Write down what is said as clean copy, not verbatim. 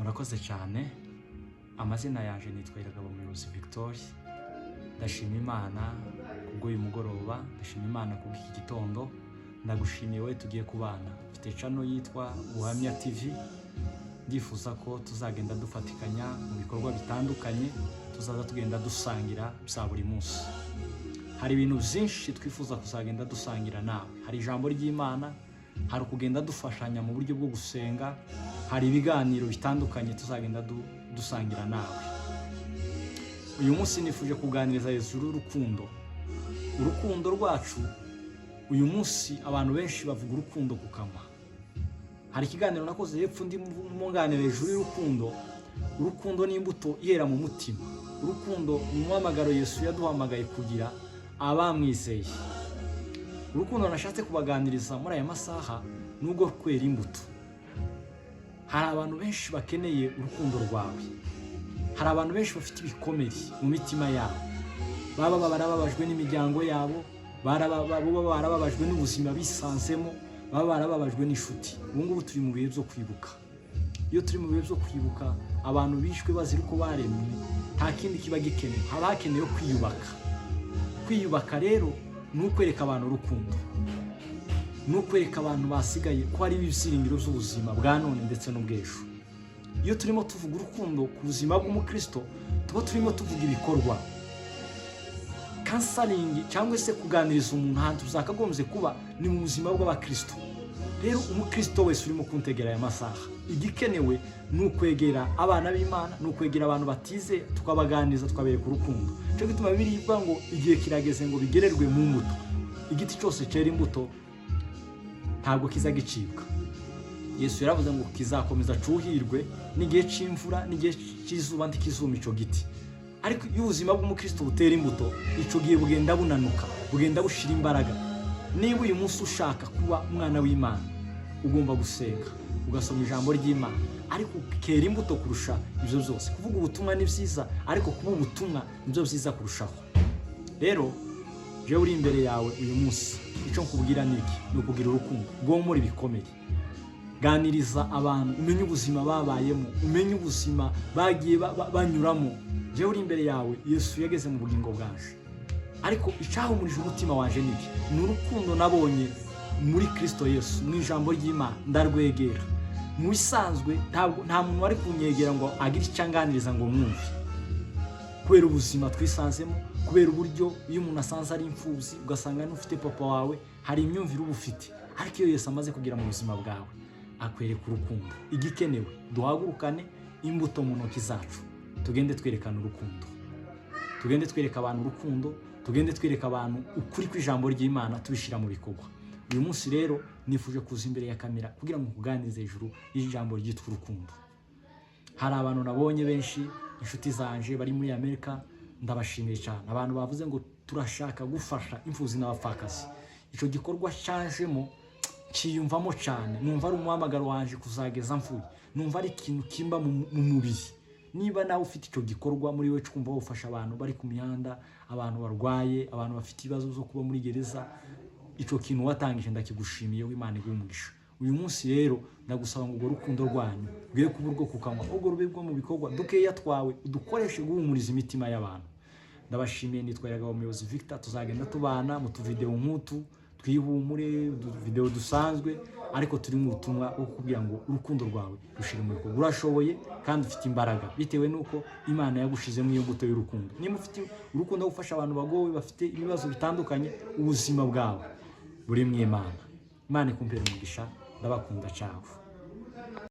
Murakoze cyane. Amazina yanjye nitwa Iragabo Muyobozi Victoire. Ndashima Imana kubw'uyu mugoroba, ndashima Imana kubw'iki gitondo, ndagushimiye wowe tugiye kubana. Mfite channel yitwa Ubuhamya TV. Ndifuza ko tuzagenda dufatikanya mu bikorwa bitandukanye, tuzaza tugenda dusangira bya buri munsi. Hari ibintu byinshi twifuza kuzagenda dusangira nawe. Hari ijambo ry'Imana, hari ukugenda dufashanya mu buryo bwo gusenga, hari ibiganiro bitandukanye tuzagenda dusangira nawe. Uyu munsi nifuje kuganiriza hejuru y'urukundo, urukundo rwacu. Uyu munsi abantu benshi bavuga urukundo ku kanwa. Hari ikiganiro nakoze hepfo ndimo nganira hejuru y'urukundo. Urukundo ni imbuto ihera mu mutima. Urukundo ni umuhamagaro Yesu yaduhamagaye kugira abamwizeye. Urukundo nashatse kubaganiriza muri aya masaha ni urwo kwera imbuto. Hari abantu benshi bakeneye urukundo rwawe. Hari abantu benshi bafite ibikomere mu mitima yabo, baba barababajwe n'imiryango yabo, baba barababajwe n'ubuzima bisanzemo, baba barababajwe n'inshuti. Ubu ngubu turi mu bihe byo kwibuka. Iyo turi mu bihe byo kwibuka abantu bishwe bazira uko baremwe, nta kindi kiba gikenewe, haba hakenewe kwiyubaka. Kwiyubaka rero ni ukwereka abantu urukundo, ni ukwereka abantu basigaye ko hari ibyiringiro by'ubuzima bwa none ndetse n'ubw'ejo. Iyo turimo tuvuga urukundo ku buzima bw'umukristo, tuba turimo tuvuga ibikorwa. Counseling cyangwa se kuganiriza umuntu, ahantu byakagombye kuba ni mu buzima bw'abakristo. Rero umukristo wese urimo kuntegera aya masaha, igikenewe ni ukwegera abana b'Imana, ni ukwegera abantu batize, tukabaganiriza, tukabereka urukundo. Cyo gituma Bibiliya ivuga ngo igihe kirageze ngo bigererwe mu mbuto. Igiti cyose cyera imbuto ntabwo kiza gicibwa. Yesu yaravuze ngo kizakomeza cuhirwe n'igihe cy'imvura, n'igihe cy'izuba ntikizuma icyo giti. Ariko iyo ubuzima bw'umukristo butera imbuto, icyo gihe bugenda bunanuka, bugenda bushira imbaraga. Niba uyu munsi ushaka kuba umwana w'Imana, ugomba gusenga, ugasoma ijambo ry'Imana, ariko ukera imbuto kurusha ibyo byose. Kuvuga ubutumwa ni byiza, ariko kuba ubutumwa nibyo byiza kurushaho. Rero jewe uri imbere yawe uyu munsi, icyo nkubwira ni iki? Ni ukugira urukundo rwomora ibikomere. Ganiriza abantu, umenye ubuzima babayemo, umenye ubuzima bagiye banyuramo. Jewe uri imbere yawe, Yesu yageze mu bugingo bwanje, ariko icyahumurije umutima wanje ni iki? Ni urukundo nabonye muri Kirisito Yesu, mu ijambo ry'Imana. Ndarwegera. Mu bisanzwe ntabwo nta muntu wari kunyegera ngo agire icyo anganiriza ngo mwumve, kubera ubuzima twisanzemo, kubera uburyo iyo umuntu asanze ari imfubyi, ugasanga n'ufite papa wawe, hari imyumvire uba ufite. Ariko iyo Yesu amaze kugera mu buzima bwawe, akwereka urukundo. Igikenewe, duhagurukane imbuto mu ntoki zacu, tugende twerekana urukundo, tugende twereka abantu urukundo, tugende twereka abantu ukuri kw'ijambo ry'Imana, tubishyira mu bikorwa. Uyu munsi rero nifuje kuza imbere ya kamera kugira ngo nkuganirize hejuru y'ijambo ryitwa urukundo. Hari abantu nabonye benshi, inshuti zanje bari muri Amerika, ndabashimiye cyane. Abantu bavuze ngo turashaka gufasha imfubyi n'abapfakazi. Icyo gikorwa cyajemo cyiyumvamo cyane, numva ari umuhamagaro wanje kuzageza mfuye, numva ari ikintu kimba mu mubiri. Niba nawe ufite icyo gikorwa muri we, twumva wufasha abantu bari ku mihanda, abantu barwaye, abantu bafite ibibazo byo kuba muri gereza, icyo kintu watangije ndakigushimiye, w'Imana iguhe umugisha. Uyu munsi rero ndagusaba ngo urwo rukundo rwanyu rwe kuba urwo ku kanwa, ahubwo rube rwo mu bikorwa. Dukeya twawe udukoreshe guhumuriza imitima y'abantu. Ndabashimiye. Nitwa Iragabo Umuyobozi Victor. Tuzagenda tubana mu tuvidewo nk'utu twihumure, utuvidewo dusanzwe, ariko turi mu butumwa bwo kukubwira ngo urukundo rwawe rushire mu bikorwa. Urashoboye kandi ufite imbaraga bitewe n'uko Imana yagushizemo iyo mbuto y'urukundo. Niba ufite urukundo rwo gufasha abantu bagowe, bafite ibibazo bitandukanye, ubuzima bwawe buri mu Imana. Imana ikumpera umugisha. Ndabakunda. Cawe.